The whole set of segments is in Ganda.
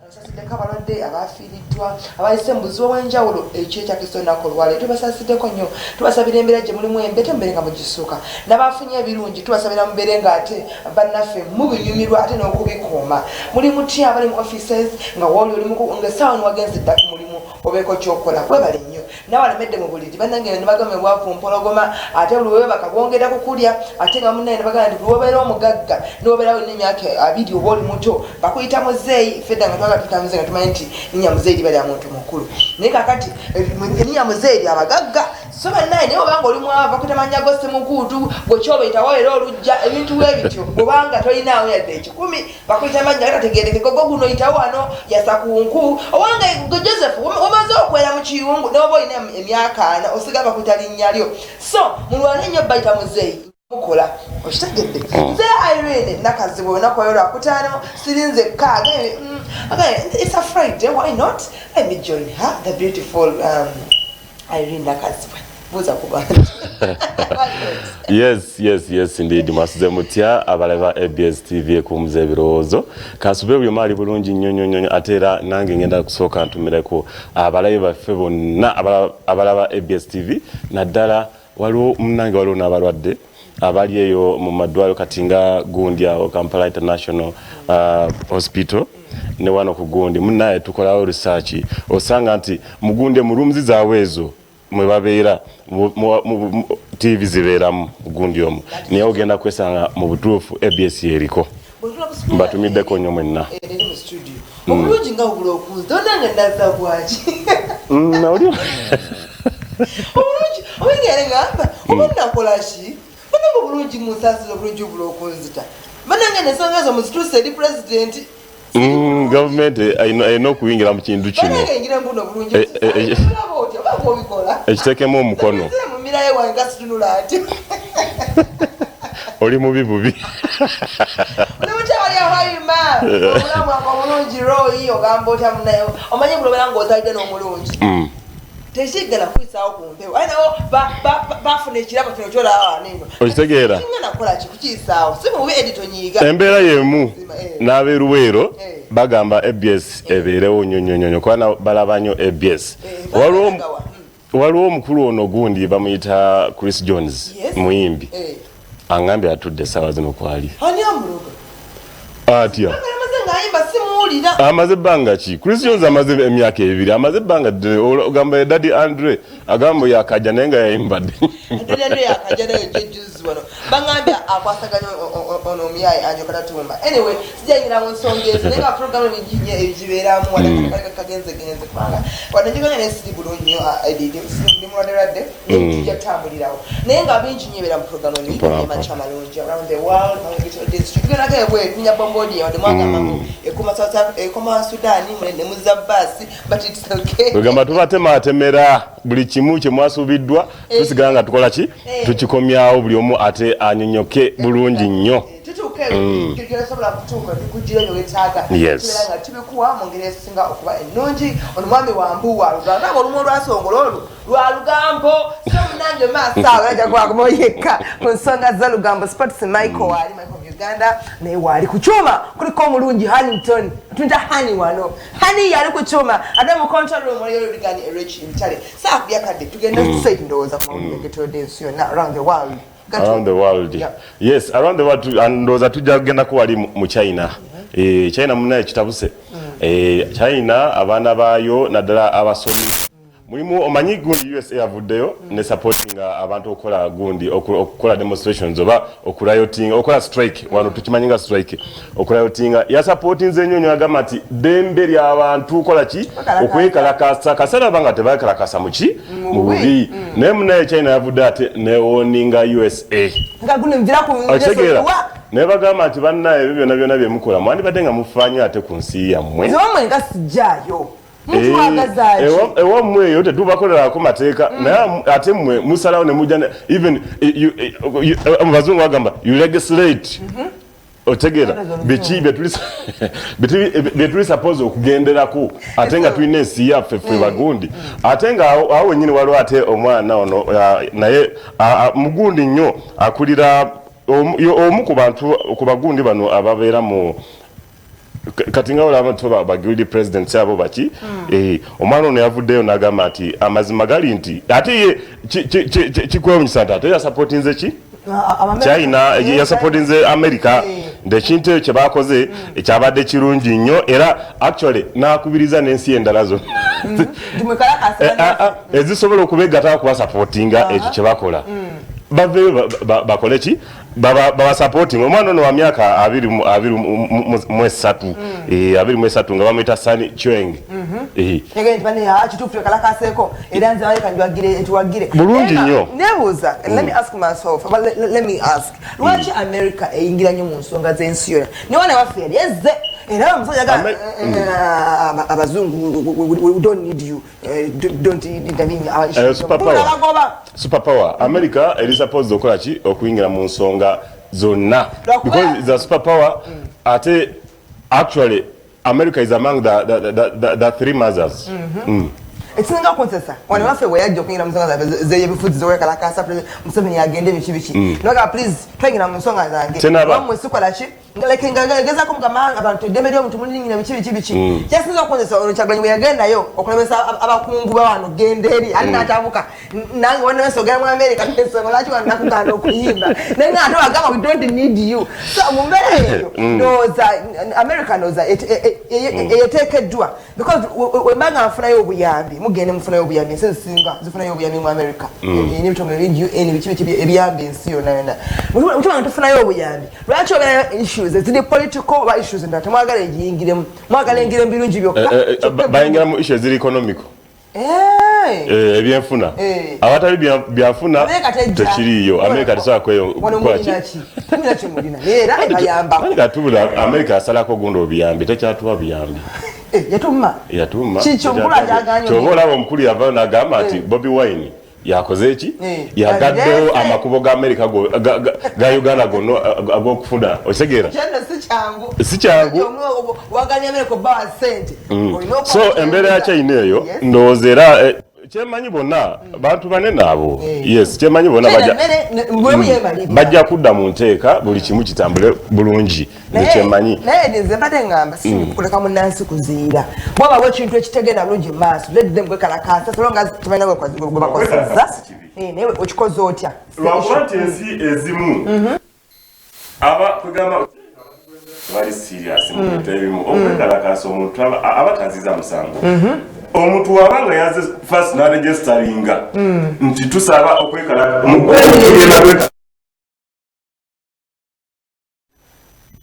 Tusasiddeko abalwadde, abafiiriddwa, abayise mu buzibu obw'enjawulo ekiro ekyakisa olunaku olwaleero. Tubasasiddeko nnyo, tubasabira embeera gye mulimu embi ate mubeere nga mugisuuka, n'abafunye ebirungi tubasabira mubeere nga ate bannaffe mubinyumirwa ate n'okubikuuma. Muli mutya abali mu offices, nga wooli oli nga essaawa niwagenze dda ku mulimu obeeko kyokola? Webale nnyo. Nawe alemedde mu buliri, bannange, ne bagamba obwavu mpologoma, ate buli webaka bwongera kukulya. Ate nga munnaye ne bagamba nti buli wobeera omugagga nobeera olina emyaka 20 oba oli muto, bakuyita muzeeyi. Fedda nga twagala tuyita muzeeyi, nga tumanyi nti linnya muzeeyi liba lya muntu mukulu, naye kakati erinnya muzeeyi lyabagagga. So bannaye, naye obanga oli mwavu bakuyita mannya go semukuutu, gwe kyobayitawo era olujja ebintu bwe bityo. Bwobanga tolinaawo yadde 100, bakuyita mannya gatategerekeka, go guno yitawo wano yasa ku nku. Owange gwe Joseph, omaze okwera mu kiyungu, ne oba olina emyaka 40, osigala bakuyita linnya lyo. So mulwane nnyo bayita muzeeyi, mukola okitegedde. Nze Irene Nakazibwe, olunaku olwo lwakutaano, sirinze ka. Okay, it's a Friday, why not? Let me join her, the beautiful Irene Nakazibwe. Buuza ku bantu. Yes, indeed. Mwasuze mutya abalaba ABS TV ekuwumuza ebirowoozo? Kansube buli omu ali bulungi nnyo nnyo nnyo. Ate era nange ngenda kusooka ntumireko abalabe baffe bonna abalaba ABS TV, naddala waliwo munnange, waliwo n'abalwadde abali eyo mu maddwaliro, kati nga gundi awo Kampala International Hospital ne wano ku gundi. Munnaye, tukolawo research, osanga nti mugundi mu rooms zaabwe ezo mwe babeera TV zibeeramu gundi omwo, naye ogenda kwesanga mu butuufu ABS yeriko. Mbatumiddeko nnyo mwenna. Eri mu studio obulungi nga bubula okunza onange naza bwaki? Obulungi obengere ngamba oba nakola ki? Banange, obulungi munsaasira, obulungi bubula okunzita. Banange, nensonga ezo muzituuse eri pulezidenti. Gavumenti erina okuyingira mu kintu kino. Banange, yingira mbuno obulungi. Olaba otya oba obikola? Ekiteekemu omukono. Mumirayo wange gasitunula ati. Oli mubi bubi. Oli mukyali awayima obulamu wange omulungi. Royi, ogamba otya munaye? Omanyi bulobera ngaozalidde n'omulungi, tekigenda kuyisaawo ku mpewo, aye nabo bafuna ekirabo kino kyolaba wano eno. Okitegeera? Kingenda kukola ki kukiyisaawo? Si mubi, edito nyiiga. Embeera yemu n'abeeruweero bagamba ABS ebeerewo nnyo nnyo nnyo, kuba balaba nnyo ABS. Balagawa? Waliwo omukulu ono gundi bamuyita Chris Jones, muyimbi. Aŋŋambye atudde essaawa zino kwali. Ani amuloga? Atya? Amaze ngaayimba simuwulira. Amaze ebbanga ki? Chris Jones amaze emyaka 2, amaze ebbanga ddene. Ogamba Daddy Andre agamba yakajja, naye nga yayimbadde. Andrew yakajja nayo juzi wano, baŋambye akwasaganya ono omuyaye Anjo Katatumba. Anyway, sijayingira mu nsonga ezo, naye nga programu bingi ebigibeeramu wadde kagenzegenze, kubanga wadde njiganya naye siri bulungi nnyo, ndi mulwadde, naye tujja tutambulirawo, naye nga bingi nnyo ebeera mu programu eno. Mpola, mpola. Emakya amalungi around the world tugendako ebweru, tunya bombodi, wadde mwagamba mbu ekoma ekoma Sudan ne muzza baasi, but it's okay. Ogamba tubatematemera buli kimu kye mwasuubiddwa, tusigala nga tukola ki? Tukikomyawo, buli omu ate anyonyoke bulungi nnyo. Tutuuka eyo, kutuuka tukugira ebyo wetaaga. Tubeera nga tubikuwa mu ngeri esinga okuba ennungi. Ono mwami wambu wa lugambo, naba olumu olwasongola olwo lwa lugambo. So munange, maaso awo ajja kubakuba yekka ku nsonga z'olugambo. Sports, Michael waali, Michael of Uganda naye waali ku kyuma. Kuliko omulungi Hannington, tunta hani wano, hani yali ku kyuma, ate mu control room waliyo Luligani Erich Ntale. Saakubya kadde, tugenda straight, ndowooza ku mawulire getolodde ensi yonna, around the world. Around the world. Yes, around the world. Ndowooza tujja kugendako wali mu China. China munaye kitabuse. China abaana baayo, naddala abasomi, mulimu omanyi gundi USA avuddeyo ne supportinga abantu okukola gundi, okukola demonstrations oba okurioting, okukola strike. Wano tukimanyi nga strike, okuriotinga. Yasupportinze nnyo nnyo, agamba nti ddembe ly'abantu kola ki? Kwekalakaasa. Okwekalakasa, kaseera banga tebekalakasa muki? Mu mu bubi. Naye munaye China yavudde ate newarninga USA. Nga guno nvira ku Okitegeera? Naye bagamba nti bannaye, ebyo byonna byonna byemukola, mwandibadde nga mufaanyo ate ku nsi yammwe. Nze nga sijjaayo mutwagazaaki? Ewammwe eyo tetubakolerako mateeka, naye ate mmwe musalawo ne mujja even mu bazungu bagamba you legislate. Otegeera biki byetuli suppose okugenderako, ate nga tulina ensi yaffe ffe bagundi. Ate nga awo wennyini waliwo ate omwana ono, naye mugundi nnyo, akulira omu ku bantu ku bagundi bano ababeera mu Kati nga olaba nti ba guild presidents abo baki, omwana ono yavuddeyo n'agamba nti amazima gali nti ate ye kikwewunyisa nti ate yasupportinze ki? China. Yasupportinze America, nti ekintu ekyo kyebakoze kyabadde kirungi nnyo, era actually n'akubiriza n'ensi endala zonna ezisobola okubegattako kubasupportinga ekyo kyebakola, baveeyo bakole ki? Babasupporting. Omwana ono wa myaka 23, 23, nga bamuyita Sani Chweng. Kituufu, ekalakaseeko era nze baleka njiwagire. Bulungi nnyo. Nebuuza, let me ask myself, let me ask, lwaki America eyingira nnyo mu nsonga z'ensi yonna? Ne wana waffe yali ezze era omusajja, abazungu, we don't need you, don't intervene. Super power America eri supposed okukola ki? Okuyingira mu nsonga zonna, because is a super power. Ate actually America is among the three mothers. Ekisinga okunsesa, wano waffe bwe yajja okuyingira mu nsonga zaffe zeyebifuzi, zowekalakasa, Museveni yagenda, ebiki biki, noga please twayingira mu nsonga zange, wamwe sikola ki, ngezako mugamba abantu eddembe ly'omuntu mulinyina, biki biki biki. Kyasinza okukozesa ono Kyagulanyi bwe yagendayo okulemesa abakungu ba wano, genda eri ali n'atabuka nange wanemesa ogenda mu America ensonga lwaki wano nakugaana okuyimba, naye nga ate wagamba we don't need you. So mu mbeera eyo ndowooza America ndowooza eyeteekeddwa, because wemba nga nfunayo obuyambi, mugende mufunayo obuyambi, ensi ezisinga zifunayo obuyambi mu America n'ebitongole bingi, UN, biki biki, ebiyamba ensi yonna yonna. Mutuba nga tufunayo obuyambi, lwaki obeerayo issues eziri political oba issues endala temwagala egiyingiremu, mwagala engire mu birungi byokka? Bayingira mu issue eziri economical, ebyenfuna. Abatali byanfuna tekiriiyo. America tesobola kweyoatubula. America yasalako gundi obuyambi, tekyatuwa buyambi. Yatuma. Yatuma. Kyova olaba omukulu yavayo nagamba nti Bobi Wine yakoze eki? Yagaddewo amakubo ga Amerika, ga Uganda gonna ag'okufuna. Okitegeera, si kyangu. So embeera ya China eyo ndowooza era kyemanyi bonna bantu banene abo, yes, kyemanyi bonna bajja kudda mu nteeka, buli kimu kitambule bulungi. Nekyemanyi. Naye nze mbadde ŋŋamba si kuleka munnansi kuziira bwabawo ekintu ekitegenda bulungi mu maaso, let them kwekalakaasa, so long as tebalina gwe bakozesa. Naye okikoze otya? Lwakuba nti ensi ezimu aba kugamba bali serious mu bintu ebimu. Okwekalakaasa, omuntu aba taziza musango. Omuntu waba nga yaze first naregisteringa nti tusaba okwekalaka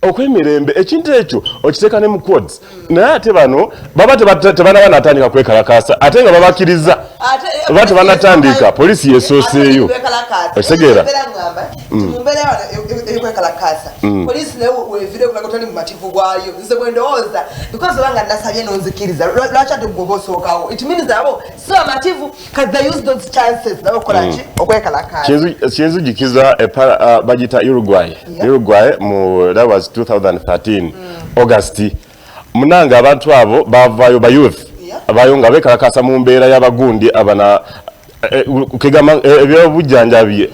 okw'emirembe, ekintu ekyo okiteeka ne mu codes. Naye ate bano baba tebanaba natandika kwekalakaasa, ate nga babakiriza, oba tebanatandika, poliisi yesooseeyo. Okitegeera? Mumbeera eyokwekalakaasa, poliisi naye wevire kulaga otali mumativu bwayo. Nze bwe ndowooza, because obanga nasabye nonzikiriza, lwaki ate gwe oba osookawo? It means abo si bamativu, cause they use those chances nabo okukola ki? Okwekalakaasa. Kyenzujikiza bagita Uruguay. Uruguay mu, that was 2013 August. Munanga abantu abo bavayo, ba youth abayo nga bekalakasa mu mbeera y'abagundi abana kegamba ebyobujjanjabi,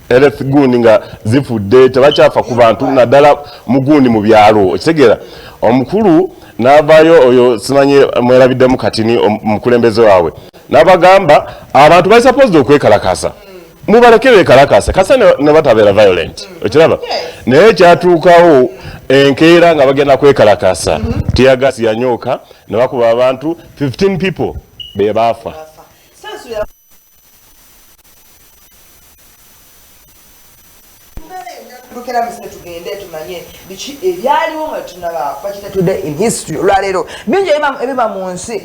health gundi nga zifudde, tebakyafa ku bantu naddala mu gundi mu byalo. Okitegeera, omukulu n'avaayo oyo, simanyi mwerabiddemu katini, omukulembeze waabwe n'abagamba abantu bali supposed okwekalakasa, mubaleke bekalakasa kasa ne batabeera violent. Okiraba, naye kyatuukawo enkeera nga bagenda kwekalakasa, teargas yanyooka ne bakuba abantu, 15 people be baafa. Lukera misine, tugende tumanye biki ebyaliwo nga tunaba bakita today in history. Olwaleero bingi ebiba mu nsi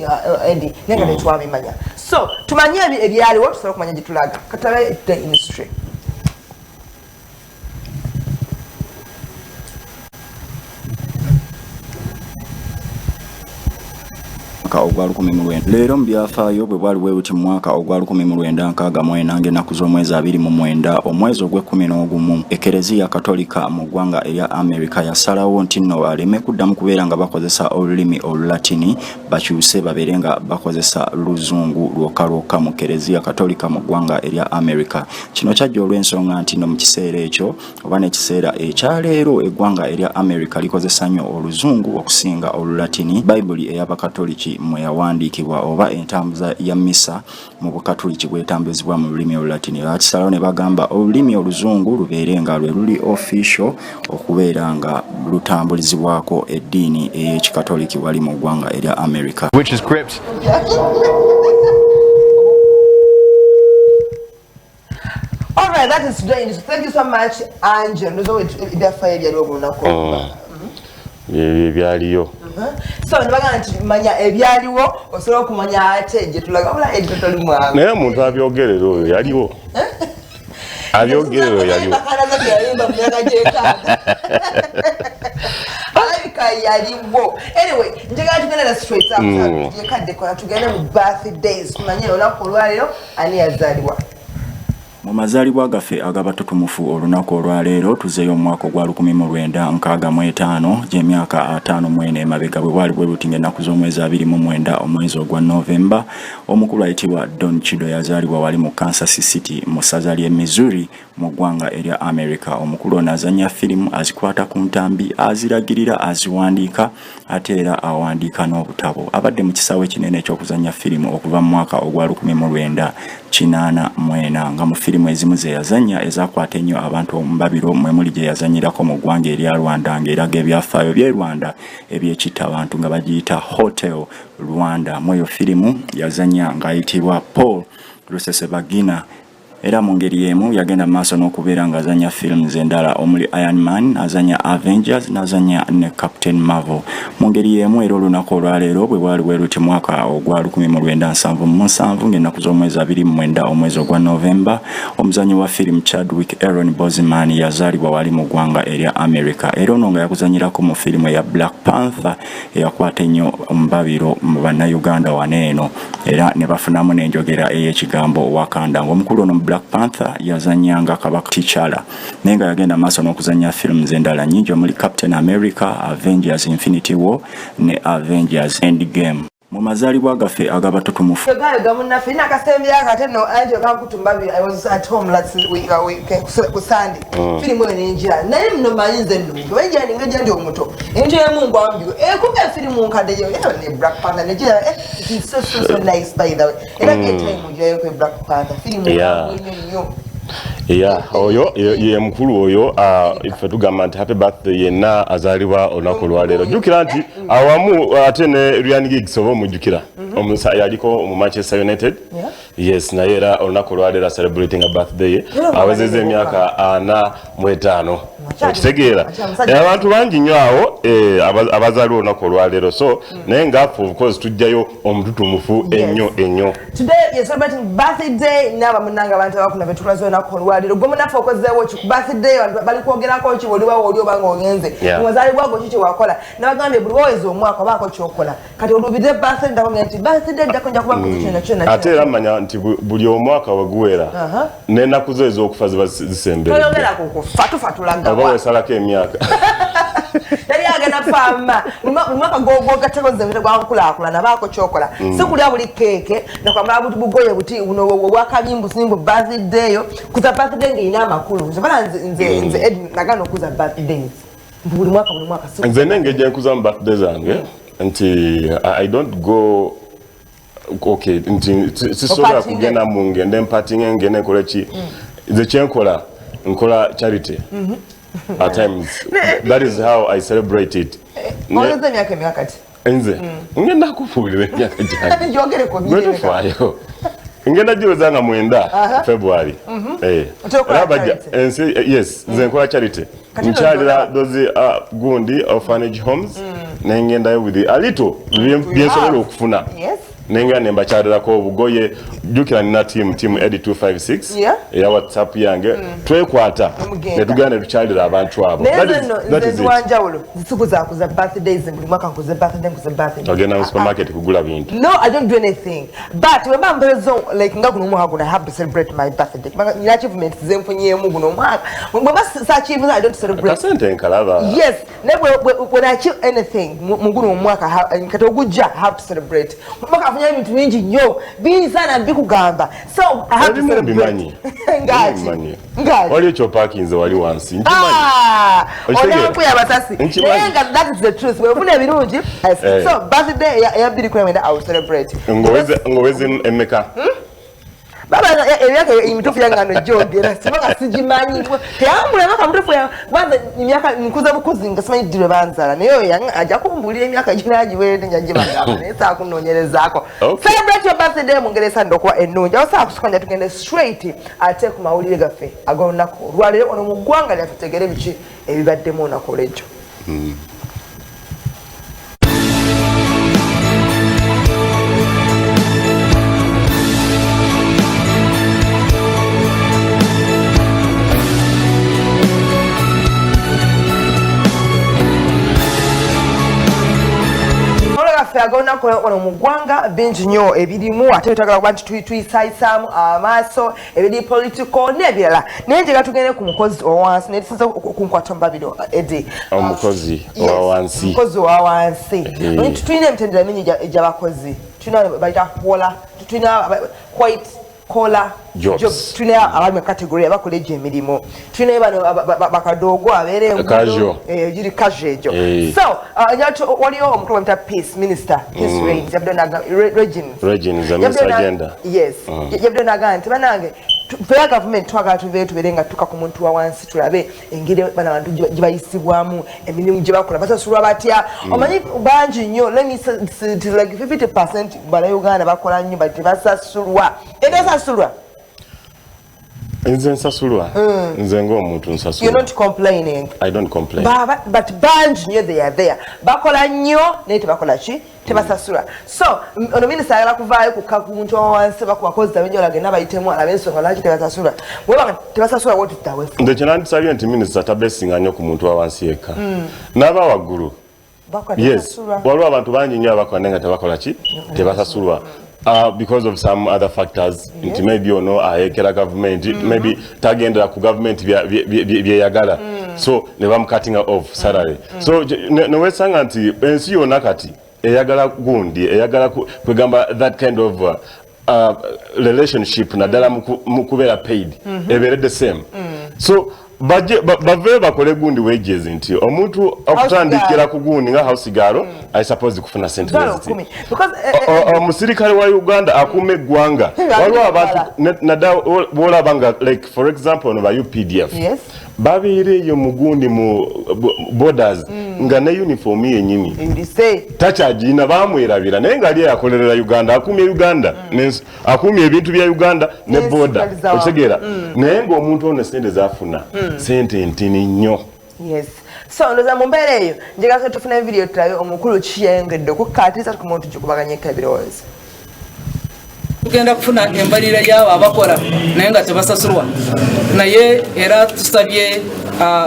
endi naye nga tetwabimanya, so tumanye ebyaliwo tusobole okumanya gye tulaga. Katulabe today in history. Mwaka ogwa 1900. Leero mu byafaayo bwe bwali bwe buti mu mwaka ogwa 1964 ng'ennaku z'omwezi 29 omwezi ogw'ekkumi n'ogumu, Ekereziya Katolika mu ggwanga erya Amerika yasalawo nti nno baleme kuddamu kubeera nga bakozesa olulimi Olulatini, bakyuse babeere nga bakozesa Luzungu lwokka lwokka mu Kereziya Katolika mu ggwanga erya Amerika. Kino kyajja olw'ensonga nti nno mu kiseera ekyo oba n'ekiseera ekyaleero eggwanga erya America likozesa nnyo Oluzungu okusinga Olulatini, Bayibuli ey'Abakatoliki mwe yawandiikibwa oba entambuza ya mmisa mu Bukatuliki bwetambuzibwa mu lulimi Olulatini. Baakisalawo ne bagamba olulimi Oluzungu lubeere nga lwe luli official okubeera nga lutambulizibwako eddiini ey'Ekikatoliki wali mu ggwanga erya America. Which is gripped. All right, that is today. Thank you so much, Angel. Ndozo ebyafayo ebyaliwo ku lunaku. Byebyo ebyaliyo. So nibagamba nti manya ebyaliwo osobola okumanya ate gye tulaga wabula edito toli mwangu. Naye omuntu abyogerera oyo yaliwo. Abyogerera oyo yaliwo. Bakalaza yayimba mu myaka gy'ekaaga. Alabika yaliwo. Anyway, njagala tugende straight up. Yekadde kola tugende mu birthdays tumanye olunaku olwaleero ani yazaalibwa. Mu mazaalibwa gaffe ag'abatutumufu olunaku olwaleero tuzeeyo mu mwaka ogwa 1965 gy'emyaka 54 emabega bwe bwali bwe buti ng'ennaku z'omwezi 29 omwezi ogwa Novemba, omukulu ayitibwa Don Cheadle yazaalibwa wali mu Kansas City mu ssaza ly'e Missouri mu ggwanga erya America. Omukulu ono azannya firimu, azikwata ku ntambi, aziragirira, aziwandiika ate era awandiika n'obutabo. Abadde mu kisaawe kinene eky'okuzannya firimu okuva mu mwaka ogwa 1984 nga mu firimu ezimu ze yazannya ezakwata ennyo abantu omubabiro mwe muli gye yazannyirako mu ggwanga erya Rwanda ng'eraga ebyafaayo by'e Rwanda ebyekitta abantu nga bagiyita Hotel Rwanda. Mu eyo firimu yazannya ng'ayitibwa Paul Rusesabagina. Era mu ngeri y'emu yagenda mu maaso n'okubeera ng'azannya films endala omuli Iron Man, n'azannya Avengers, n'azannya ne Captain Marvel. Mu ngeri y'emu era olunaku olwaleero bwe bwali bwe luti mwaka ogwa 1977 ng'ennaku z'omwezi 29 omwezi ogwa Novemba, omuzannyi wa firimu Chadwick Aaron Boseman yazaalibwa wali mu ggwanga erya America. Era ono nga yakuzannyirako mu firimu eya Black Panther eyakwata ennyo omubabiro mu Bannayuganda wano eno era ne bafunamu n'enjogera ey'ekigambo Wakanda. Ng'omukulu ono mu Black Panther yazannyanga Kabaka T'Challa, naye nga yagenda maaso n'okuzannya films endala nnyingi omuli Captain America, Avengers Infinity War ne Avengers Endgame. Mu mazaalibwa gaffe ag'abatutumufu Gayo gamunnaffe nakasembya akate no Angel kakutumba. I was at home last week, ku Sunday. Firimu eyo nenjira naye nno manyi nze nnungi oba njira ninga gye ndi omuto enjo y'emungu ambyo ekuba efirimu nkadde yo era ne Black Panther nejira it is so so so nice, by the way. Era mm. time ojjayo ku Black Panther firimu nnyo nnyo. Yeah, oyo ye mukulu oyo. Ife tugamba nti happy birthday yenna azaalibwa olunaku olwaleero. Jjukira nti awamu ate ne Ryan Giggs, oba omujjukira, omusa yaliko mu Manchester United. Yes, naye era olunaku olwaleero celebrating a birthday ye, awezezza emyaka 45. Okitegeera, abantu bangi nnyo awo abazaalibwa olunaku olwaleero. So naye ngaffe, of course, tujjayo omututumufu ennyo ennyo. Today you're celebrating birthday n'aba munnange abantu abakuna betulaze olunaku olwaleero. Gwe munaffe okozeewo ki ku birthday? Abantu bali kwogerako ki? Oliwawo oli oba ng'ogenze wazaalibwa gwe, ki kyewakola? Nabagambye buli waweza omwaka obaako kyokola. Kati oluubirire birthday, ndakugamba nti birthday ddako nja kuba nkoze kino kyonna. Ate era manya nti buli omwaka we guwera n'ennaku zo ez'okufa ziba zisemberedde. Toyogera ku kufa, tufa oba tulagawa. Wesalako emyaka. Yali agenda faama buli mwaka gwogatekoze gwakulaakulana, baako kyokola, si kulya buli keeke nakwambala buti bugoye buti buno obwakabimbu simbu. Birthday yo kuza birthday ng'erina amakulu. Nze bala nze Ed nagana okuza birthdays buli mwaka buli mwaka si Nze nengeri gye nkuza mu birthday zange nti I don't go, okay, nti sisobola Opatinge. kugenda mu ngende mpatinge ngende nkole ki. Nze kyenkola, nkola charity at times. That is how I celebrate it. Ongeza emyaka emeka kati? Nze ngenda kufuulira emyaka gyange. Njogereko. Gwe tofaayo, ngenda giweza nga 9 February. Oteekola Era bajja charity? ensi yes, nze nkola charity. Kati Nkyalira nno those gundi orphanage homes, nengendayo with a little byensobola okufuna. Nenga nembakyalirako obugoye. Jjukira nina team ed 256 eya WhatsApp yange. Twekwata netugenda netukyalira abantu abo. Wanjawulo zisikuzakuza birthdays buli mwaka, nkuze birthday, nkuze birthday. Ogenda mu supermarket kugula bintu? No, I don't do anything, but wemba mperezo like nga guno omwaka guno, I have to celebrate my birthday. Nina achievements zenfunyemu guno omwaka. Bwemba sa-achieve, I don't celebrate. Akasente nkalaba. Yes, naye when I achieve anything mu guno omwaka, kati ogujja, I have to celebrate. Mwaka afunye ebintu bingi nnyo binsaana bikugamba, so I have to celebrate. Ngaki ngaki? Wali ekyopakinze wali wansi. Onampuya abasasi, naye nga that is the truth. Bwefuna ebirungi, so birthday eya 2019, I will celebrate. Ngoweze emeka? Baba, emyaka emituufu yangano gyogera sibanga sigimanyi. Teyambula emyaka mutuufu kwanza emyaka nkuza bukuzi nga simanyi ddi lwe banzaala, naye oyo ajja kumbuulira emyaka ginagiwerede, njagibagamba, naye saa kunoonyerezaako. Celebrate your birthday mu ngeri esaanidde okuba ennungi. Awo saa kusuka nja tugende straight ate ku mawulire gaffe ag'olunaku olwaleero ono mu ggwanga lyaffe, tegere biki ebibaddemu olunaku olw'ejjo. Gaffe ag'olunaku wano mu ggwanga bingi nnyo ebirimu, ate twagala kuba nti tuyisaayisaamu amaaso ebiri political n'ebirala, naye njagala tugende ku mukozi owa wansi, naye tusinza okunkwata omubabiro edi. Omukozi owa wansi. Omukozi owa wansi. Tulina emitendera mingi egy'abakozi. Tulina bayita collar, tulina white collar jobs, tulina abali mu category abakola egyo emirimu, tulina bano bakadoogo abeera enguudo giri casual egyo. So waliyo omukulu bamuyita peace minister, Peace Reigns, Regins. Yes, yabadde nagamba nti banange, ffe gavumenti twagala tuveeyo tubeere nga tuka ku muntu wa wansi, tulabe engeri bano abantu gye bayisibwamu, emirimu gye bakola, basasulwa batya. Omanyi bangi nnyo, like 50% bannayuganda bakola nnyo but tebasasulwa. Era osasulwa? Nze nsasulwa. Nze ng'omuntu nsasulwa. You're not complaining? I don't complain. But bangi nnyo, they are there, bakola nnyo naye tebakola ki? Tebasasula. So ono minisita ayagala kuvaayo kukka ku muntu wa wansi, bakubakozi abenjawulo, agenda bayitemu alabe ensonga lwaki tebasasula. Bwebanga tebasasula, wotutawe. Nze kyenandisabye nti minisita tabesinga nnyo ku muntu wa wansi yekka, n'aba waggulu. Yes, waliwo abantu bangi nnyo abakola naye nga tebakola ki? Tebasasulwa. Because of some other factors, nti maybe ono ayekera gavumenti, maybe tagendera ku gavumenti byeyagala, so ne bamucuttinga off salary. So newesanga nti ensi yonna kati eyagala gundi, eyagala kwegamba that kind of relationship, naddala mu kubeera paid, ebeere the same. So baje baveeyo bakole gundi wages, nti omuntu okutandikira ku gundi nga house girl, I suppose kufuna sente Mitwalo ziti. 10,000. Because Omusirikale wa Uganda akuuma eggwanga, waliwo abantu naddala bwolaba nga like for example ono ba UPDF babeera eyo mu gundi mu borders nga ne uniform yenyini erise. Takyagirina, bamwerabira, naye nga ali akolerera Uganda, akuumye Uganda, akuumye ebintu bya Uganda ne N'ensi border. zali zawamu. Okitegeera? Naye ng'omuntu ono sente zafuna sente ntini nnyo. Yes, so ndowooza mu mbeera eyo njagala tufune video tulabe omukulu kiyengedde okukkaatiriza ku muntu gikubaganyeko ebirowoozo. Tugenda kufuna embalirira y'abo abakola naye nga tebasasulwa, naye era tusabye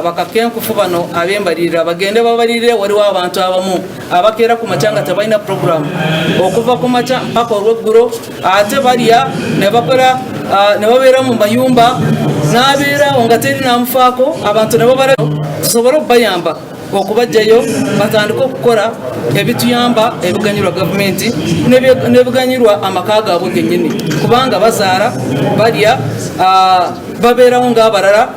bakakenkufu bano ab'embalirira bagende babalirire. Waliwo abantu abamu abakeera ku makya nga tebalina puroguramu okuva ku makya mpaka olweggulo, ate balya ne bakola, ne babeera mu mayumba n'abeeraawo nga teri namufaako. Abantu ne babala, tusobole okubayamba okubajjayo batandike okukola ebituyamba, ebiganyulwa gavumenti n'ebiganyulwa amaka gaabwe gennyini, kubanga bazaala, balya, babeerawo ng'abalala.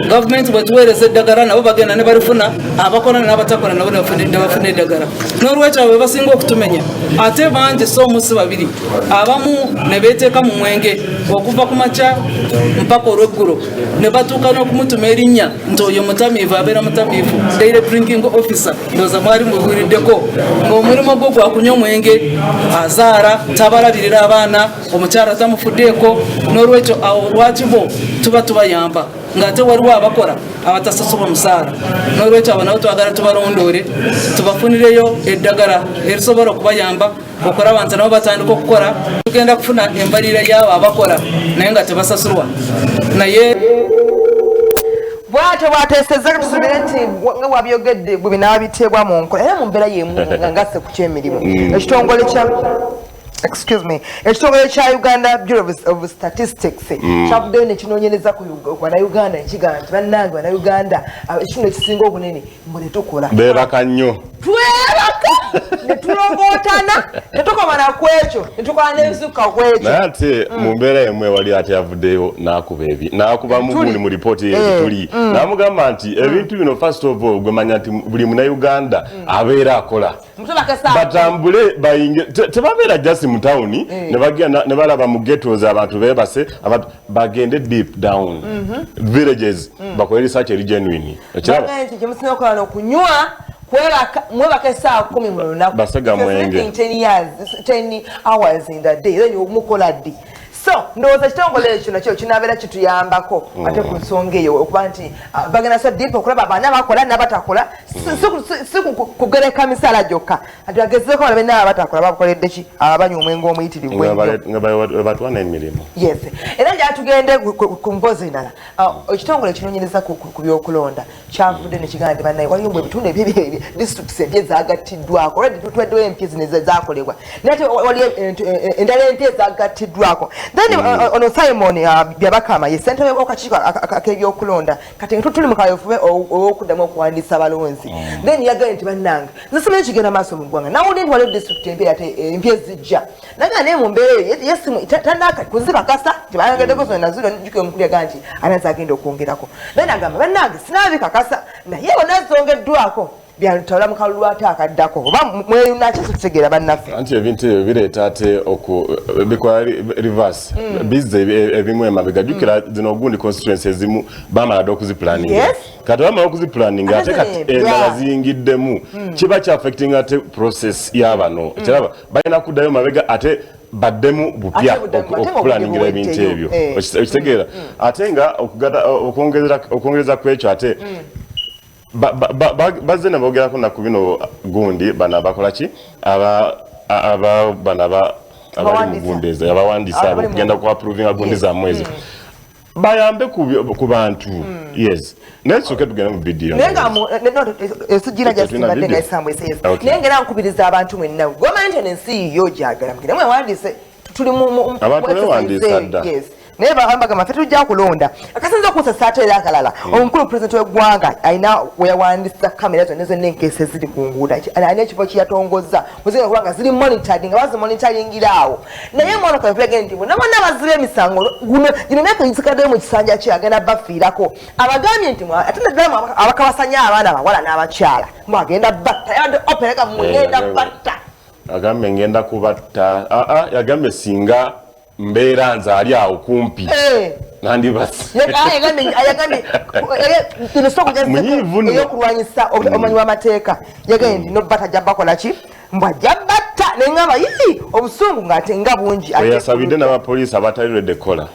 Gavumenti bwetuweereza eddagala nabo bagenda ne balifuna, abakola n'abatakola nabo ne bafuna eddagala. N'olwekyo abo be basinga okutumenya, ate bangi, so omu si babiri. Abamu ne beeteeka mu mwenge okuva ku makya mpaka olweggulo, ne batuuka n'okumutuma erinnya nti oyo mutamiivu, abeera mutamiivu, daily drinking officer. Ndowooza mwali mubuuliddeko ng'omulimu gwo gwa kunywa omwenge, azaala tabalabirira abaana, omukyala tamufuddeeko. N'olwekyo awo lwaki bo tuba tubayamba? Ng'ate waliwo abakola abatasasulwa musaala. N'olwekyo abo nabo twagala tubalondoole, tubafunireyo eddagala erisobola okubayamba okulaba nti nabo batandika okukola. Tugenda kufuna embalirira y'abo abakola naye nga tebasasulwa. Naye Bwatyo bwateesezza. Tusubire nti nga wabyogedde bwe binaabiteebwa mu nkola. Era mu mbeera y'emu nga ngasse ku kyemirimu, ekitongole kya, excuse me, ekitongole kya Uganda Bureau of Statistics kyavuddeyo nekinoonyereza ku Bannayuganda, nekigamba nti bannange Bannayuganda, ekitundu ekisinga obunene mbu tetukola. Beebaka nnyo. Twebaka netulongootana, tetukoma ku ekyo, netukola n'ebisukka ku ekyo. Naye ate mu mbeera emu ewali ate yavuddeyo n'akuba ebi n'akubamu gundi mu ripooti ebituli, n'amugamba nti ebintu bino, first of all, gwemanya nti buli Munnayuganda abeera akola. Mutubakesa. Batambule bayinge, tebabeera just mu tawuni ne bagenda ne balaba mu ghettos abantu beebase. Abantu bagende deep down villages, bakole research eri genuine, okiraba? Bagambye nti kyemusinga okukola nokunywa, kwebaka, mwebaka essaawa 10 mu lunaku. Basega If you're mwenge. sleeping 10 years, 10 hours in the day, then mukola ddi? So ndowooza ekitongole ekyo nakyo kinabeera kituyambako ate ku nsonga eyo, okuba nti bagenda so deep okulaba abaana bakola n'abatakola. Si kugereka misaala gyokka, ati bagezeeko balabe n'abo abatakola bakoledde ki, abanywa omwenge omuyitirivu Nga ennyo. Nga batwana emirimu. Yes, era njala tugende ku mboozi endala. Ekitongole ekinoonyereza ku byokulonda kyavudde nekigamba nti bannaye, waliwo mbu ebitundu ebyo districts empya ezagattiddwako. Already tubaddewo empya zino ezakolebwa, naye ate waliyo endala empya ezagattiddwako. Then ono Simon Byabakama ye ssentebe w'akakiiko ak'ebyokulonda. Kati nga tuli mu kaweefube ow'okuddamu okuwandiisa abalonzi, then yagambye nti bannange, nze simanyi kigenda maaso mu ggwanga, nawulire nti waliwo district empya ate empya ezijja, naye naye mu mbeera eyo ye tanaka kuzibakasa nti bayongeddeko zonna zino. Jjukira omukulu yagaa nti anaza agenda okwongerako, then agamba bannange sinaabikakasa, naye bonna zongeddwako byalutawula mu kalulu ate akaddako oba mweyunaki tutegeera bannaffe. Anti ebintu ebyo bireeta ate bikola reverse, bizza ebimu emabega. Jjukira zino ogundi constituency ezimu bamala dda okuziplaninga. Kati bamala okuziplaninga, ate Ate kati zino empya. Endala ziyingiddemu, kiba kyaffecting ate process y'abano. Kiraba balina kuddayo mabega ate baddemu bupya Ate buddamu, ate nga okuplaningira obudde ebintu buweddeyo. ebyo. Okitegeera? Ate nga okwongereza ku ekyo, ate bazze ne boogerako naku bino gundi bano abakola ki, aba bano abali mu Abawandiisa. gundi ezo, abawandiisa abo Abali mu- okugenda ku approvinga gundi zammwe ezo, bayambe ku bantu. Yes, naye tusooke tugende mu vidiyo. Naye nga esigira Tetulina jasimbadde nga video? esambwe eseyesi. Naye nga era nkubiriza abantu mwenna, gomanyi nti eno ensi yiyo gyagala, mugende mwewandiise, tuli Abantu mu exercise beewandiisa eyo, dda. Yes, naye bagamba ffe tujja kulonda. Akasinza okunsasa ate era akalala, omukulu pulezidenti w'eggwanga alina weyawandisa kamera zonna zonna enkeesa eziri ku nguudo. Alina ekifo kyeyatongoza muzigenda kuba nga ziri monitored, nga bazimonitoringira awo. Naye mwana kafulege nti bonna bonna baziba emisango guno gino myaka egisigaddeyo mu kisanja kye agenda bafiirako. Abagambye nti ate naddala abakabasanya abaana abawala n'abakyala, mwagenda batta. Yabadde operega mugenda batta. Agambye ngenda kubatta. Aa, yagambye singa mbeera nze ali awo kumpi nandibase. Yagambye ino soko Munyiivu nno. eyokulwanyisa omanyi w'amateeka. Yagambye nti nobba tajja bakola ki, mbwajja batta. Neŋŋamba yii, obusungu ng'ate nga bungi. Ate Weyasabidde n'abapoliisi abatali redde kukola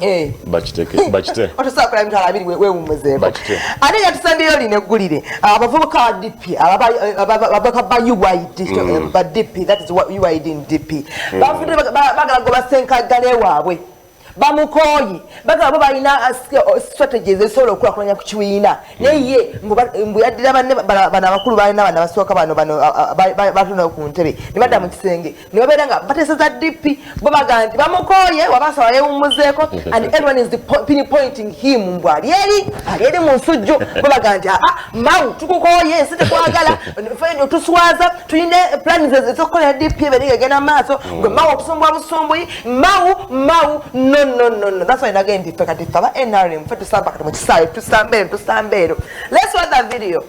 bakiteke bakite. Otosobola kola 200,000 weewummuzeeko. Bakite. Ate nga tusambyeyo lino eggulire, abavubuka ba DP, ababaka ba UYD, ba DP, that is what UYD in DP, bavudde bagala goba Senkagale waabwe, bamukooye. Bagala bo balina strategies ezisobola okulakulanya ku kibiina, naye ye mbu yaddira banne bano abakulu balina bano abasooka bano bano batuna ku ntebe ne badda mu kisenge ne babeera nga bateeseza DP. Bo bagamba nti bamukooye, wabasaba yeewummuzeeko, and everyone is pinpointing him mbu ali eri, ali eri mu nsujju. Bo bagamba nti aa, Mao, tukukooye, ensi tekwagala, ffe tuswaza, tulina plans ezokukolera DP ebeere egenda mu maaso. Gwe Mao otusumbwa busumbuyi. Mao, Mao, no, no, no, no. That's why nagambye nti ffe kati ffe aba NRM ffe tusamba kati mu kisaawe, tusamba ero, tusamba ero. Let's watch that video.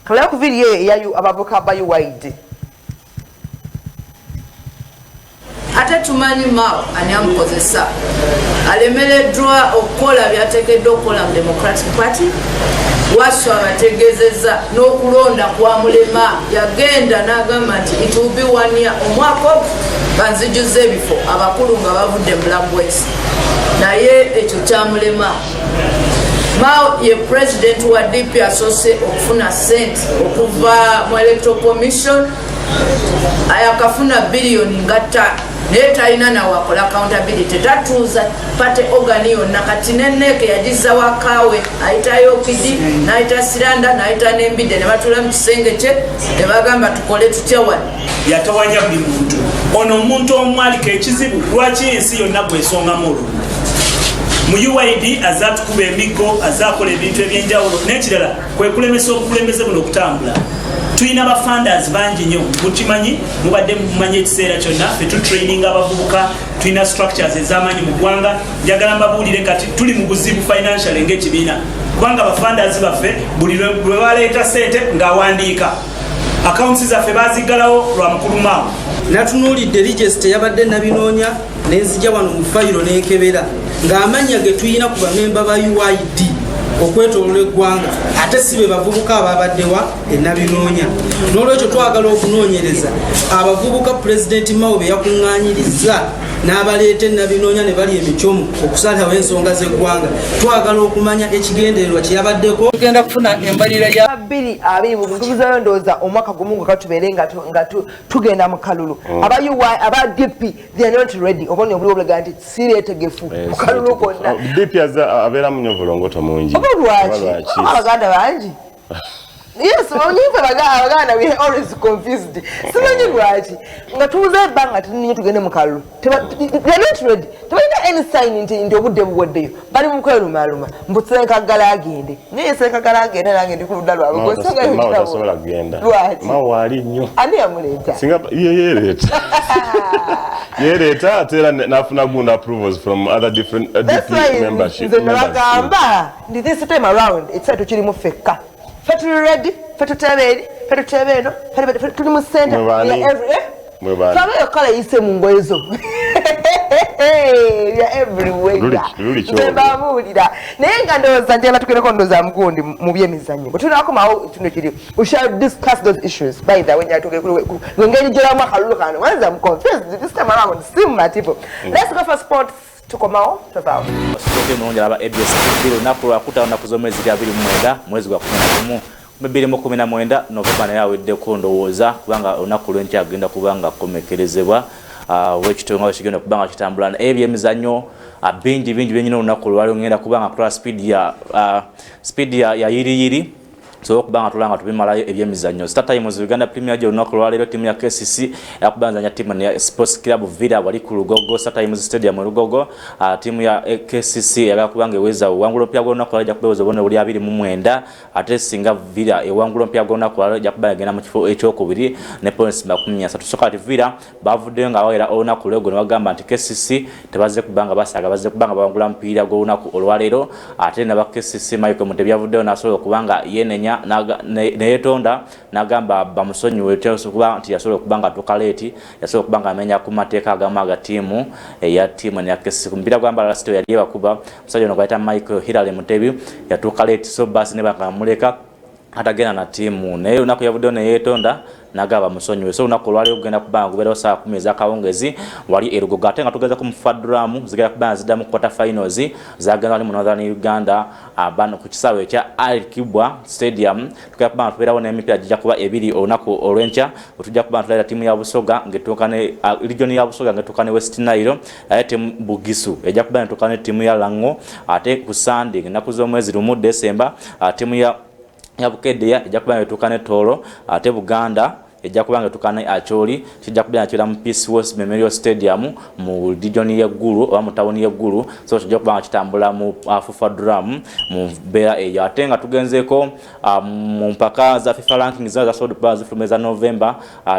Tulabe ku video eyo eya abavuka ba UYD. Ate tumanyi Mao ani amukozesa. Alemereddwa okukola byateekeddwa okukola mu Democratic Party. Wasswa abategeezezza n'okulonda kwamulema, yagenda n'agamba nti it will be one year, omwaka ogwo banzijuza ebifo abakulu nga bavudde mu bulamu bw'ensi, naye ekyo kyamulema. Mao ye president wa DP asoose okufuna sente okuva mu Electoral Commission, ayakafuna biliyoni nga 5, naye talina nawakola accountability, tatuuza party organ yonna. Kati ne NEC yagiza wakawe, ayitayo Okidi, nayita Siranda, nayita nembidde, ne batuula mu kisenge kye ne bagamba tukole tutya wano. Yatawanya buli muntu. Ono omuntu omu aliko ekizibu, lwaki ensi yonna gwesongamu olulimi mu UYD? Aze atukuba emiggo, aze akola ebintu ebyenjawulo. N'ekirala kwe kulemesa obukulembeze buno okutambula. Tulina bafunders bangi nnyo, mukimanyi, mubadde mumanyi ekiseera kyonna fe tutraininga abavubuka, tulina structures ez'amaanyi mu ggwanga. Njagala mbabuulire, kati tuli mu buzibu financially ng'ekibiina, kubanga bafunders baffe buli lwe baleeta sente ng'awandiika, accounts zaffe baziggalawo lwa mukulu Mao. Natunuulidde register yabadde nabinoonya, nenzija wano mu fayiro nenkebera ng'amannya ge tuyina ku bamemba ba UYD okwetoolola eggwanga, ate si be bavubuka ababaddewa enabinoonya. N'olwekyo twagala okunoonyereza abavubuka Pulezidenti Mao be yakuŋŋaanyiriza n'abaleeta enabinoonya ne bali emikyomu okusalawo ensonga z'eggwanga. Twagala okumanya ekigendererwa kye yabaddeko. Tugenda kufuna embalirira ya 2020, ndowooza omwaka gumu nga katubeere nga tugenda mu kalulu. Aba UY, aba DP, they are not ready. Obone obuliwo bulaga nti si beetegefu mu kalulu konna. DP aza abeera munyovolongoto mungi. Oba lwaki? Abaganda bangi. Yes, manyife Abaganda, we are always confused. Simanyi lwaki nga tubuze ebbanga tuninye tugende mu kalulu. They are not ready, tebalina any sign nti obudde buweddeyo. Bali mu kwerumaluma mbu Senkagala agende, naye Senkagala agende, nange ndi ku ludda lwabwe. Mao Gwe ensonga yo Mao kirabo. Tasobola kugenda. Lwaki? Mao waali nnyo. Ani yamuleeta? Singa ye yeereeta, yeereeta, ate era n'afuna gundi approvals from other different That's DP why membership nze members. nabagamba nti this time around ekiseera tukirimu ffekka. Ffe tuli ready, ffe tutebe eri, ffe tutebe eno, ffe tuli mu center. Mwe baani? We are eh? Mwe baani? Twabeeyo kala eyise mu ngoye zo ya everywhere. Luli Nze kyolwo. mbabuulira, naye nga ndowooza njagala tugendeko, ndowooza mugundi mu byemizannyo bwe tunakomawo kino kiri, we shall discuss those issues. By the way, njagala tugende ngeri gyolamu akalulu kano. Wanza I'm confused this time around, si mumativu. Let's go for sports, tukomawo, tovaawo. Osooke mulungi alaba ABS TV. Lunaku lwakutaano, nnaku z'omwezi 29, mwezi gwa 11 2019, Novemba, naye aweddeko ndowooza, kubanga olunaku lwenkya agenda kuba nga akomekerezebwa wekito nga wekigenda okuba nga kitambula. Naye ebyemizannyo bingi bingi byenyina olunaku olwaliro. Ngenda kuba nga kola speed ya yiriyiri, tusobola okuba nga tulaba nga tubimalayo ebyemizannyo. Star Times Uganda Premier League, olunaku olwaleero ttiimu ya KCC yakubanzanya ttiimu ya Sports Club Villa wali ku Lugogo, Star Times Stadium e Lugogo. Ttiimu ya KCC eyagala kuba nga eweza owangula omupiira gw'olunaku olwaleero, ejja kuba eweza obubonero buli 29, ate singa Villa ewangula omupiira gw'olunaku olwaleero, ejja kuba egenda mu kifo ekyokubiri ne points 30. So kati Villa bavuddeyo nga bawera olunaku lweggo ne bagamba nti KCC tebazze kuba nga basaaga, bazze kuba nga bawangula mupiira gw'olunaku olwaleero. Ate naba KCC, Michael Mutebi yavuddeyo n'asobola okuba nga yeenenya, neyetonda n'agamba bamusonyiwe kuba nti yasobola okuba nga atuuka late, yasobola okuba nga amenya ku mateeka agamu aga ttiimu eya ttiimu eya KCC. Ku mupiira gwa Mbarara City yali ebakuba, omusajja ono gwayita Michael Hilary Mutebi yatuuka late, so basi ne bakamuleka atagenda na ttiimu, naye olunaku yavuddeyo neyeetonda nagamba musonyiwe. So olunaku olwaleero kugenda kubanga gubeerawo saa 10 ezakawungezi wali erugogo. Ate nga tugeza ku mufadramu, zigenda kubanga ziddamu quarter finals, zagenda wali mu Northern Uganda bano ku kisaawe ekya Al Kibwa Stadium. Tugenda kubanga tubeerawo n'emipiira gijja kuba ebiri olunaku olw'enkya. Tujja kuba tulabira ttiimu ya Busoga ng'etuuka ne region ya Busoga ng'etuuka ne West Nile, ate ttiimu Bugisu ejja kuba netuuka ne ttiimu ya Lango. Ate ku Sunday, ennaku z'omwezi 1 Desemba, ttiimu ya Bukedea ejja kuba netuuka ne Tooro, ate Buganda ejja kuba nga etuuka ne Acholi. Kijja kuba nga kibeera mu Peace West Memorial Stadium mu region y'eggulu oba mu tawuni y'eggulu. So kijja kuba nga kitambula mu FUFA Drum mu mbeera eyo. Ate nga tugenzeeko mu mpaka za FIFA rankings zasobodde okuba zifuluma eza November,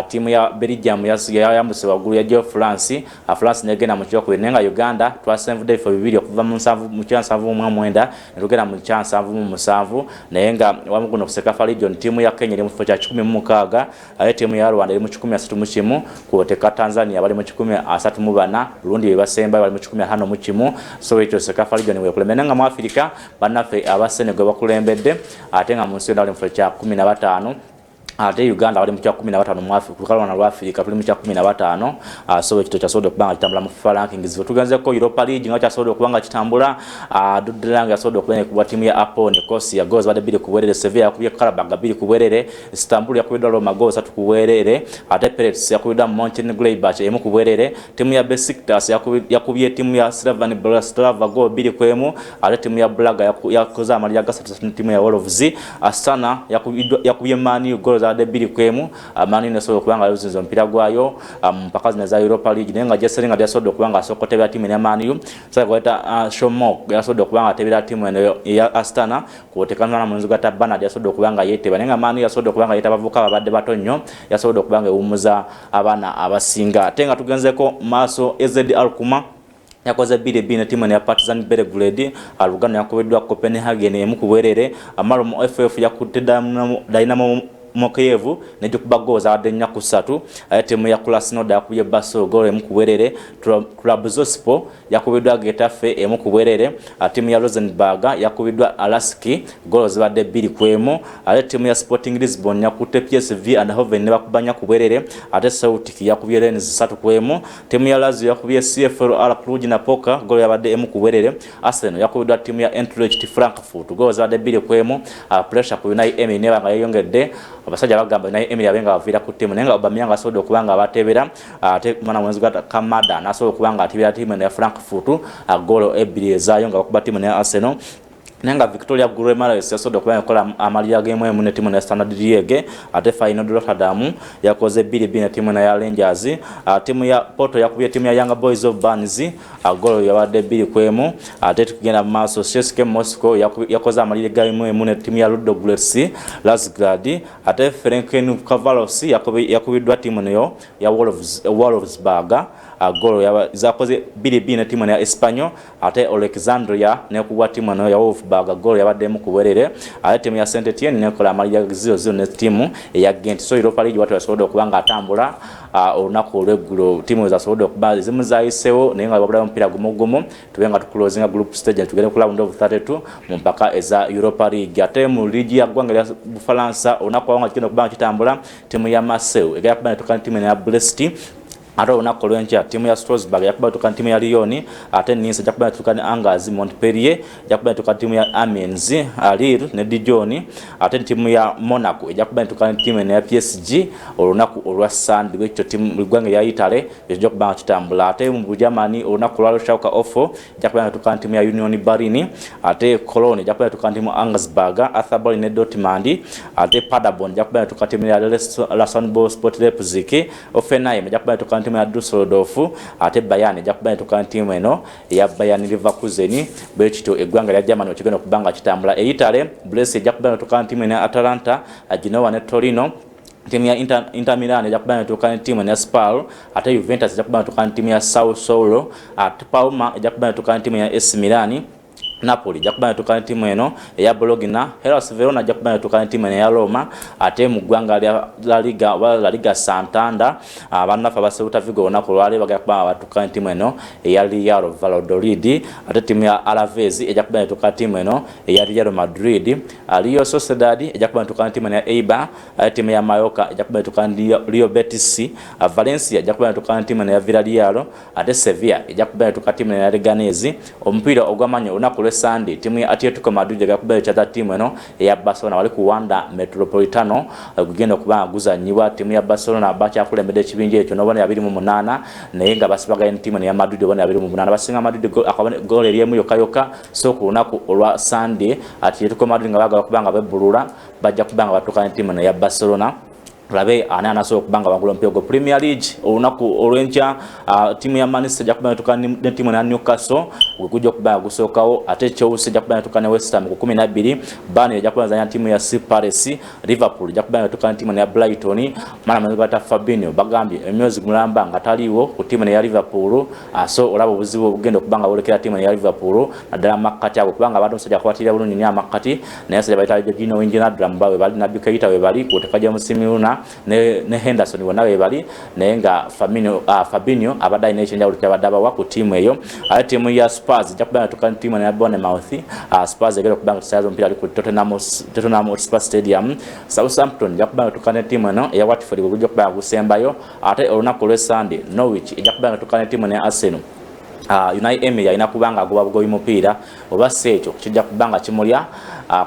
ttiimu ya Belgium yayambuse waggulu yajjayo France, France negenda mu kyokubiri, naye nga Uganda twasenvudde ebifo bibiri okuva mu kya 79 ne tugenda mu kya 77. Naye nga wamu guno ku CECAFA region, ttiimu ya Kenya eri mu kifo kya 160, ate Ate ttiimu ya Rwanda eri mu 131, kwoteka Tanzania bali mu 134, Burundi be basembayo bali mu 151. So ekyo CECAFA region wekulembedde, nga mu Africa bannaffe aba Senegal bakulembedde, ate nga mu nsi yonna bali mu kifo kya 15, ate Uganda bali mu kya 15 mu Afrika. Ku lwa Afrika tuli mu kya 15. So ekito kyasobodde okuba nga kitambula mu FIFA rankings. Tugenzeko Europa League nga kyasobodde okuba nga kitambula. Dudelange yasobodde okuba nga ttiimu ya APOEL Nicosia, goals badde 2-0. Sevilla yakubye Qarabag 2-0. Istanbul yakubiddwa Roma goals 3-0, ate Pirates yakubiddwa Mönchengladbach 1-0. Ttiimu ya Besiktas yakubye ttiimu ya Slovan Bratislava goal 2-1, ate ttiimu ya Braga yakoze amalira 3 ttiimu ya Wolves. Astana yakubye Man U goal zabadde 2-1. Man U nesobola okuba nga yaluzinze omupiira gwayo mu mpaka zino eza Europa League, naye nga Jesse Lingard yasobodde okuba nga asooka otebera ttiimu eya Man U. Gweta Shomok yasobodde okuba nga atebera ttiimu eno eya Astana, kwoteka mwana mulenzi gwata Bernard yasobodde okuba nga yeeteba, naye nga Man U yasobodde okuba nga yeeta abavubuka babadde bato nnyo, yasobodde okuba nga ewummuza abaana abasinga. Ate nga tugenzeko maaso, AZ Alkmaar yakoze 2-2 ne ttiimu ya Partizan Belgrade. Lugano yakubiddwa Copenhagen 1-0. Malmo FF yakutte Dynamo Kiev negikuba goal zabadde 4-3. Ate ttiimu ya Krasnodar yakubye Basel goal 1-0. Trabzonspor yakubiddwa Getafe 1-0. Ttiimu ya Rosenborg yakubiddwa LASK, goal zibadde 2-1. Ate ttiimu ya Sporting Lisbon yakutte PSV Eindhoven ne bakuba 4-0. Ate Celtic yakubye Rennes 3-1. Ttiimu ya Lazio yakubye CFR Cluj Napoca, goal yabadde 1-0. Arsenal yakubiddwa ttiimu ya Eintracht Frankfurt, goal zibadde 2-1. Pressure ku Unai Emery neba nga yeyongedde. Abasajja bagamba Unai Emery abe nga baviira ku ttiimu, naye nga Aubameyang asobodde okuba nga abatebera, ate mwana mwenzi gwa Kamada n'asobola okuba nga atebera ttiimu eno ya Frankfurt goolo ebbiri ezaayo nga bakuba ttiimu ne Arsenal. Naye nga Victoria Guimaraes yasobodde okuba nga ekola amalira g'emu ne ttiimu ya Standard Liege. Ate Feyenoord Rotterdam yakoze 2-2 ne ttiimu ya Rangers. Ttiimu ya Porto yakubye ttiimu ya Young Boys of Bern, goolo yabadde 2-1. Ate tugenda mu maaso, CSKA Moscow yakoze amalira g'emu ne ttiimu ya Ludogorets Razgrad. Ate Ferencvaros yakubiddwa ttiimu neyo ya Wolfsburg, goolo zakoze 2-2 ne ttiimu ya Espanyol. Ate Alexandria nekubwa ttiimu eno ya Wolfsburg, goolo yabadde 1-0. Ate ttiimu ya Saint Etienne nekola amalira 0-0 ne ttiimu eya Gent. So Europa League watu yasobodde okuba nga atambula olunaku olweggulo. Ttiimu zasobodde okuba ezimu zayiseewo, naye nga wabulayo omupiira gumu gumu tube nga tuclosinga group stage, tugende ku round of 32 mu mpaka eza Europa League. Ate mu liigi ya ggwanga lya Bufalansa, olunaku awo nga kigenda okuba nga kitambula, ttiimu ya Marseille egenda kuba netuka ne ttiimu ya Brest. Ate olunaku olwenkya ttiimu ya Strasbourg yakuba netuka ttiimu ya Lyon. Ate Nice ejja kuba netuka ne Angers. Montpellier ejja kuba netuka ttiimu ya Amiens, Lille ne Dijon. Ate ttiimu ya Monaco ejja kuba netuka ne ttiimu eno ya PSG olunaku olwa Sunday. Bwekityo ttiimu ggwanga erya Italy ekijja kuba nga kitambula. Ate mu Bugermany, olunaku olwalwo Schalke 04 ejja kuba netuka ne ttiimu ya Union Berlin. Ate Cologne ejja kuba netuka ne ttiimu Augsburg, Hertha Berlin ne Dortmund. Ate Paderborn ejja kuba netuka ttiimu ya RasenBallsport Leipzig. Hoffenheim ejja kuba netuka ne ttiimu ya Dusseldorf. Ate Bayern ejja kuba netuka ne ttiimu eno eya Bayer Leverkusen. Bwe kityo eggwanga lya Germany okigenda okuba nga kitambula. E Italy, Brescia ejja kuba netuka ne ttiimu eno ya Atalanta, Genoa ne Torino. Ttiimu ya Inter Milan ejja kuba netuuka ne ttiimu ya Spal. Ate Juventus ejja kuba netuuka ne ttiimu ya Sassuolo. Ate Parma ejja kuba netuuka ne ttiimu ya AC Milan. Napoli ejja kuba netuuka ne ttiimu eno eya Bologna. Hellas Verona ejja kuba netuuka ne ttiimu eno eya Roma. Ate mu ggwanga lya La Liga oba La Liga Santander, bannaffe aba Celta Vigo olunaku olwaleero bagenda kuba nga batuuka ne ttiimu eno eya Real Valladolid. Ate ttiimu ya Alaves ejja kuba netuuka ttiimu eno eya Real Madrid. Real Sociedad ejja kuba netuuka ne ttiimu eno ya Eibar. Ate ttiimu ya Mallorca ejja kuba netuuka ne Real Betis. Valencia ejja kuba netuuka ne ttiimu eno ya Villarreal. Ate Sevilla ejja kuba netuuka ttiimu eno ya Leganes. Omupiira ogw'amaanyi olunaku olw'Esande, ttiimu ya Atletico Madrid egenda kuba ekyaza ttiimu eno eya Barcelona wali ku Wanda Metropolitano, gugenda okuba nga guzanyibwa. Ttiimu ya Barcelona bakyakulembedde ekibinja ekyo n'obubonero 28, naye nga basibaganye ne ttiimu eno ya Madrid obubonero 28, basinga Madrid goolo eri emu yokka yokka. So ku lunaku olwa Sunday, Atletico Madrid nga baagala okuba nga bebbulula, bajja kuba nga batuuka ne ttiimu eno ya Barcelona, tulabe ani anasobola okuba nga bagula omupiira gwa Premier League. Olunaku olwenkya, ttiimu ya Manchester ejja kuba netuuka ne ttiimu ya Newcastle, gwe gujja okuba nga gusookawo. Ate Chelsea ejja kuba netuuka ne West Ham ku 12. Burnley ejja kuba nezanya ttiimu ya C Palace. Liverpool ejja kuba netuuka ne ttiimu ya Brighton. Mana bata Fabinho bagambye emyezi mulamba nga taliiwo ku ttiimu ya Liverpool. So olaba obuzibu obugenda okuba nga bwolekera ttiimu ya Liverpool, naddala makkati ago, kubanga abadde omusajja akwatirira bulungi nnyo amakkati, naye abasajja bayita Georginio Wijnaldum bawe bali, Naby Keita we bali, kwoteka James Milner. ne, ne Henderson bonna bebali, naye nga Fabinho abadde alina ekyenjawulo kyabadde abawa ku ttiimu eyo. Ate ttiimu ya Spurs ejja kuba nga tuka ttiimu ya Bournemouth. Spurs egenda okuba nga tusayaza omupiira ali ku Tottenham Hotspur Stadium. Southampton ejja kuba nga tuka ne ttiimu eno eya Watford, bwe gujja okuba nga gusembayo. Ate olunaku olw'Esande, Norwich ejja kuba nga tuka ne ttiimu ne Arsenal. Unai Emery alina kuba nga agoba bugobi mupiira, oba si ekyo kijja kuba nga kimulya,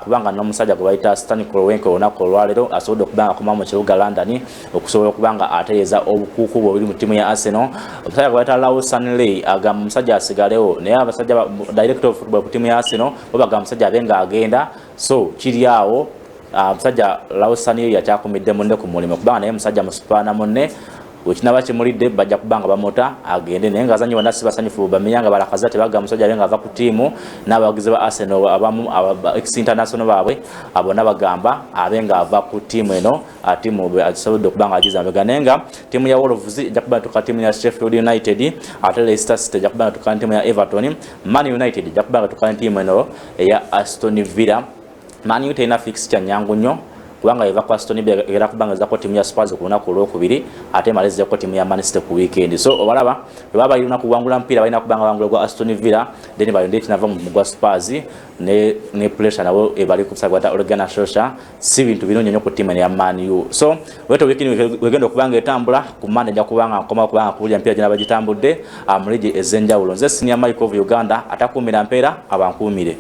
kubanga n'omusajja gwe bayita Stan Kroenke olunaku olwaleero asobodde okuba nga akoma mu kibuga London okusobola okuba nga atereeza obukuuku bwe obuli mu ttiimu ya Arsenal. Omusajja gwe bayita Raul Sanllehi agamba omusajja asigalewo, naye abasajja director of football ku ttiimu ya Arsenal bo bagamba omusajja abe nga agenda. So kiri awo, omusajja Raul Sanllehi akyakumidde munne ku mulimu, kubanga naye musajja musipaana munne. Wekinaba kimulidde, bajja kuba nga bamuta agende, naye nga azanyi bonna si basanyufu. Bamenya nga balakaza tebaga musajja abe nga ava ku ttiimu, n'abawagizi ba Arsenal abamu ex international baabwe bonna bagamba abe nga ava ku ttiimu eno, ttiimu agisobodde okuba nga agiza mabega. Naye nga ttiimu ya Wolves ejja kuba natuka ttiimu ya Sheffield United, ate Leicester City ejja kuba natuka ttiimu ya Everton, Man United ejja kuba nga tuka ttiimu eno eya Aston Villa. Man U terina fixture nyangu nnyo, kubanga eva ku Aston Villa era kubanga ezako ttiimu ya Spurs ku lunaku olwokubiri, ate emalizeko ttiimu ya Man City ku weekend. So obalaba bwe baba balina kuwangula mupiira, balina kubanga bawangula gwa Aston Villa, then balinde ekinava mu gwa Spurs ne pressure nabo ebali ku gwata Ole Gunnar Solskjaer. Si bintu birungi nnyo ku ttiimu ya Man U. So weto weekend wegenda okubanga etambula, ku Monday nja kubanga nkoma kubanga kubulya emipiira gyena bagitambudde mu liigi ez'enjawulo. Nze Senior Mike of Uganda, atakuumira mpeera abankuumire.